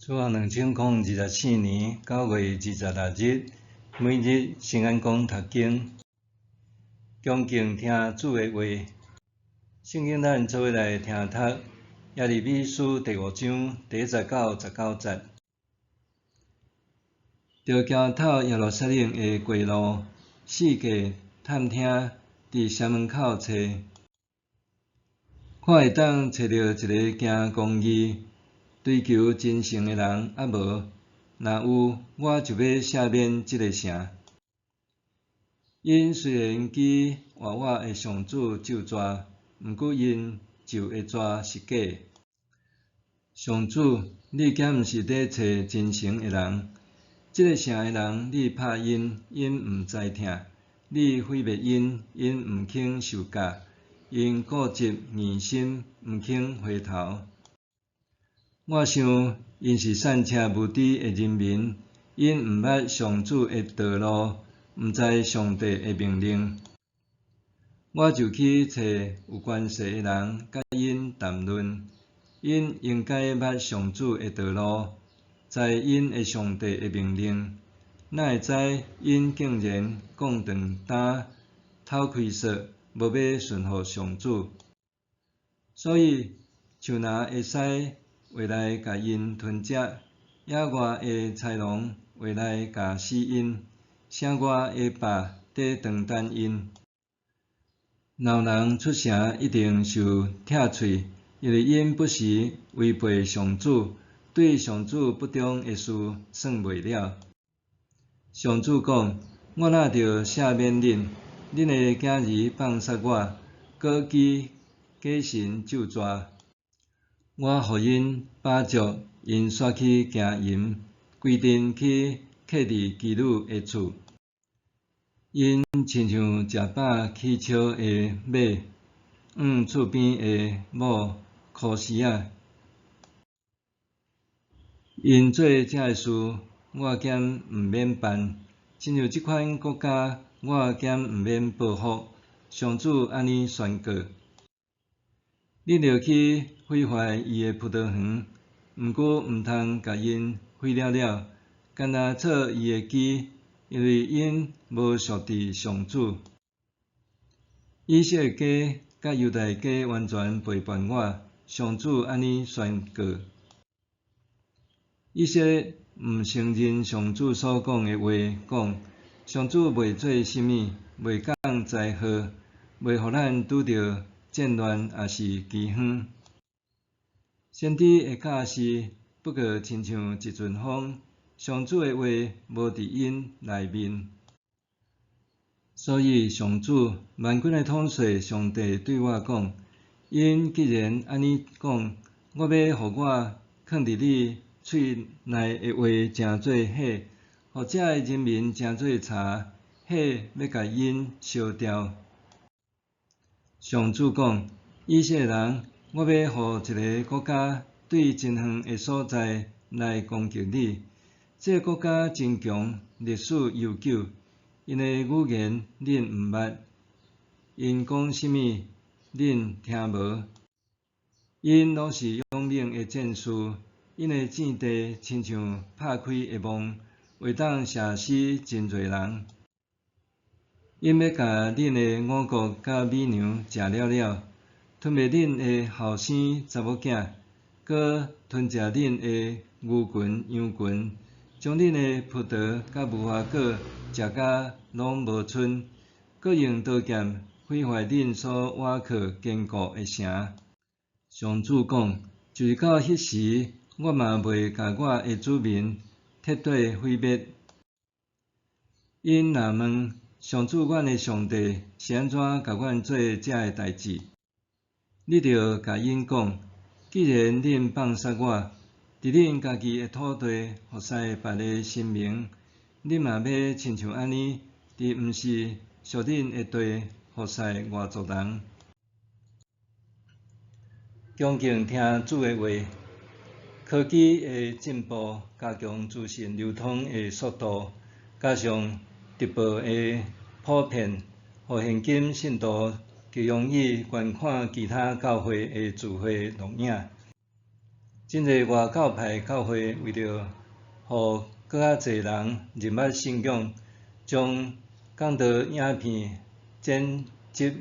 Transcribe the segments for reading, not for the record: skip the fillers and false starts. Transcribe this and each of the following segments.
主後2024年9月26日，每日聖安講讀經，恭敬聽主的話。聖經咱做伙來聽讀耶利米書第五章第一節到十九節。著行透耶路撒冷的街路，四界探聽，佇城門口揣，看會當揣著一個行公義、追求真誠的人抑無？若有，我就欲赦免這个城。𪜶雖然記活活的上主咒詛，毋過𪜶咒的詛是假的。上主，你敢毋是咧揣真誠的人？這个城的人，你拍𪜶，𪜶毋知疼；你毀滅𪜶，𪜶毋肯受教。𪜶固執硬心，毋肯回頭。我想，𪜶是散赤無知的人民，𪜶毋捌上主的道路，毋知上帝的命令。我就去揣有權勢的人，佮𪜶談論，𪜶應該捌上主的道路，知𪜶的上帝的命令。哪會知𪜶竟然講長擔，偷開說，無欲順服上主。所以，樹林會使話來共𪜶吞食，野外的豺狼會來咬死𪜶，城外的豹佇等等𪜶。若有人出城一定受拆喙，因為𪜶不時違背上主，對上主不忠的事算袂了。上主講：我若著赦免恁，恁的囝兒放殺我，閣記假神咒詛。我予𪜶飽足，𪜶煞去行淫，規陣去客佇妓女的厝。𪜶親像食飽起笑的馬，向厝邊的某箍絲仔。𪜶做這个事，我敢毋免辦？親像這款國家，我敢毋免報復？上主按呢宣告。恁著去毀壞伊的葡萄園，毋過毋通共𪜶毀了了，干焦挫伊的枝，因為𪜶無屬佇上主。以色列家佮猶大家完全背叛我，上主按呢宣告。以色列毋承認上主所講的話，講上主袂做啥物，袂降災禍，袂予咱拄著戰亂抑是饑荒。先知的教示不過親像一陣風，上主的話無佇𪜶內面。所以上主萬軍的統帥上帝對我講：𪜶既然按呢講，我欲予我囥佇你喙內的話成做火，予遮的人民成做柴，火欲共𪜶燒掉。上主講：以色列人，我欲予一个國家對真遠的所在來攻擊你。這个國家真強，歷史悠久，𪜶的語言恁毋捌，𪜶講啥物恁聽無。𪜶攏是勇猛的戰士，𪜶的戰地親像拍開的網，會當射死真濟人。𪜶欲共恁的五穀佮米糧食了了，吞滅恁的後生查某囝，閣吞食恁的牛群羊群，將恁的葡萄佮無花果食甲攏無賰，閣用刀劍毀壞恁所倚靠堅固的城。上主講：就是到彼時，我嘛袂共我的子民徹底毀滅。𪜶若問上主阮的上帝是按怎共阮做這个代誌？你著共𪜶講：既然恁放殺我，佇恁家己的土地服侍別个神明，恁嘛欲親像按呢，佇毋是屬恁的地服侍外族人。恭敬聽主的話，科技的進步加強資訊流通的速度，加上直播的普遍，予現今信徒極容易觀看其他教會的聚會錄影。真濟外教派教會為著予閣較濟人認捌信仰，將講道影片剪輯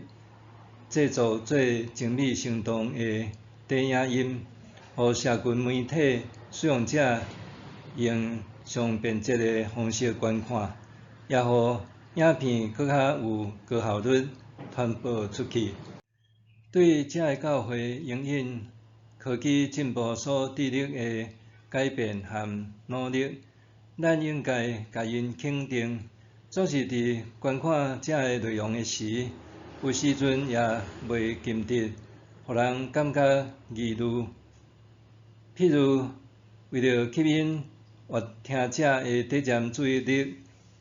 製作做精美生動的短影音，予社群媒體使用者用上便捷的方式觀看，也予影片閣較有高效率傳播出去。對這个教會因應科技進步所致力的改變和努力，咱應該共𪜶肯定。總是佇觀看這个內容的時，有時陣也袂禁得，予人感覺疑慮。譬如，為著吸引閱聽者的短暫注意力，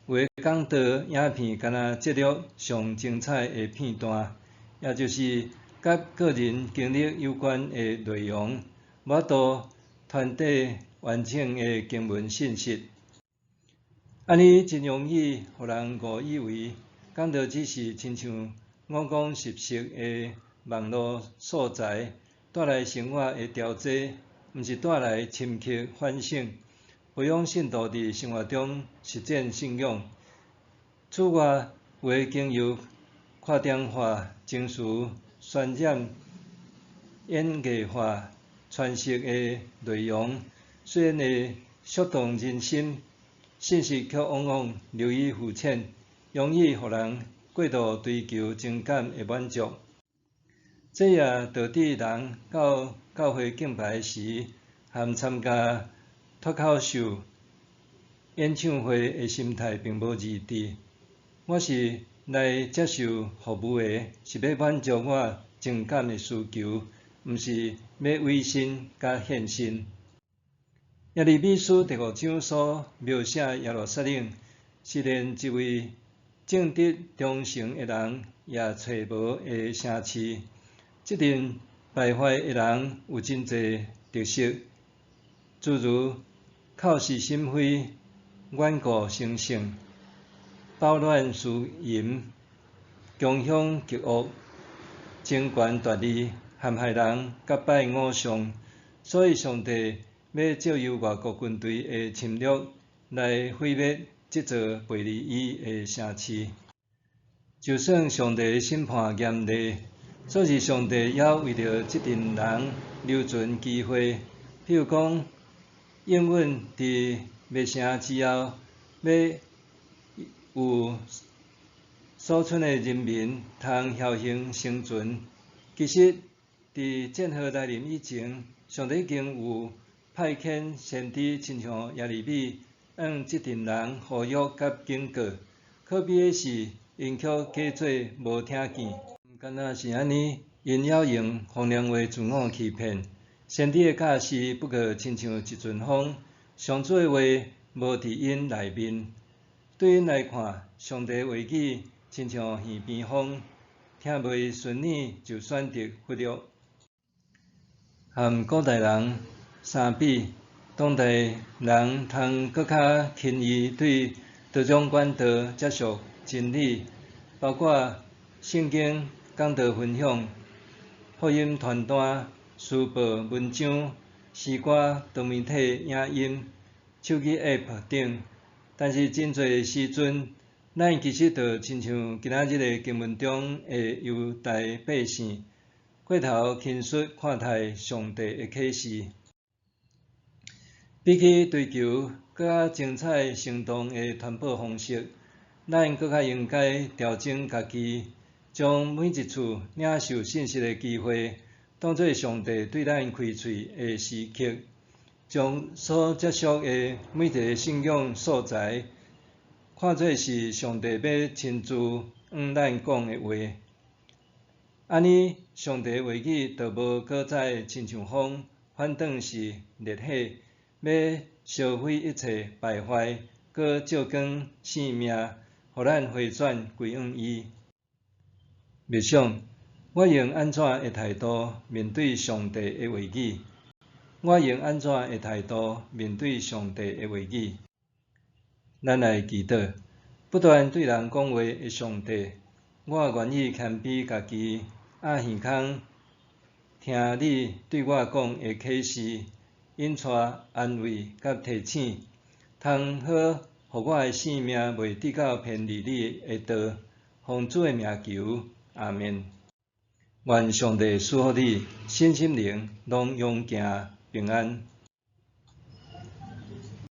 有的講道影片干焦節錄上精彩的片段，也就是佮個人經歷有關的內容，無法度傳遞完整的經文信息。按呢真容易予人誤以為講道只是親像五光十色的網路素材，帶來生活的調劑，毋是帶來深刻反省，培養信徒佇生活中實踐信仰。此外，有的經由誇張化、情緒渲染、演藝化詮釋的內容，雖然會觸動人心，信息卻往往流於膚淺，容易予人過度追求情感的滿足。這也導致人到教會敬拜時，和參加脫口秀、演唱會的心態並無異致。我是來接受服務的，是欲滿足我情感的需求，毋是欲委身佮獻身。耶利米書第五章所描寫耶路撒冷，是連一位正直忠誠的人也揣無的城市。這陣敗壞的人有真濟特色，諸如口是心非、頑固成性、飽暖思淫、窮兇極惡、爭權奪利、陷害人、佮拜偶像。所以上帝欲藉由外國軍隊的侵略來毀滅這座背離伊的城市。就算上帝的審判嚴厲，總是上帝猶為著這陣人留存機會。譬如講，應允佇滅城之後，欲有所剩的人民通僥倖生存。其實，佇戰禍來臨以前，上帝已經有派遣先知親像耶利米，向這陣人呼籲佮警告。可悲的是，𪜶卻假做無聽見。毋干焦是按呢，𪜶猶用風涼話自我欺騙。先知的教示不過親像一陣風，上主的話無佇𪜶內面。對𪜶來看，上帝話語親像耳邊風，聽袂順耳就選擇忽略。和古代人相比，當代人通閣較輕易對多種管道接觸真理，包括聖經講道分享、福音傳單、書報文章、詩歌、多媒體影音、手機 App 等。但是真濟時陣，咱其實就親像今仔日的經文中的猶大百姓，過頭輕率看待上帝的啟示。比起追求閣較精彩生動的傳播方式，咱閣較應該調整家己，將每一次領受信息的機會，當做上帝對咱開喙的時刻，將所接觸的每一个信仰素材，看做是上帝欲親自向咱講的話。按呢，上帝話語就無閣再親像風，反轉是烈火，欲燒毀一切敗壞，閣照光生命，予咱回轉歸向伊。默想，我用按怎的態度面對上帝的話語？我用按怎的態度面對上帝的話語？咱來祈禱，不斷對人講話的上帝，我願意謙卑家己，掩耳孔聽你對我講的啟示。引帶安慰佮提醒，通好予我的性命袂致到偏離你的道。奉主的名求，阿們。願上帝賜福你，身心靈攏勇健平安。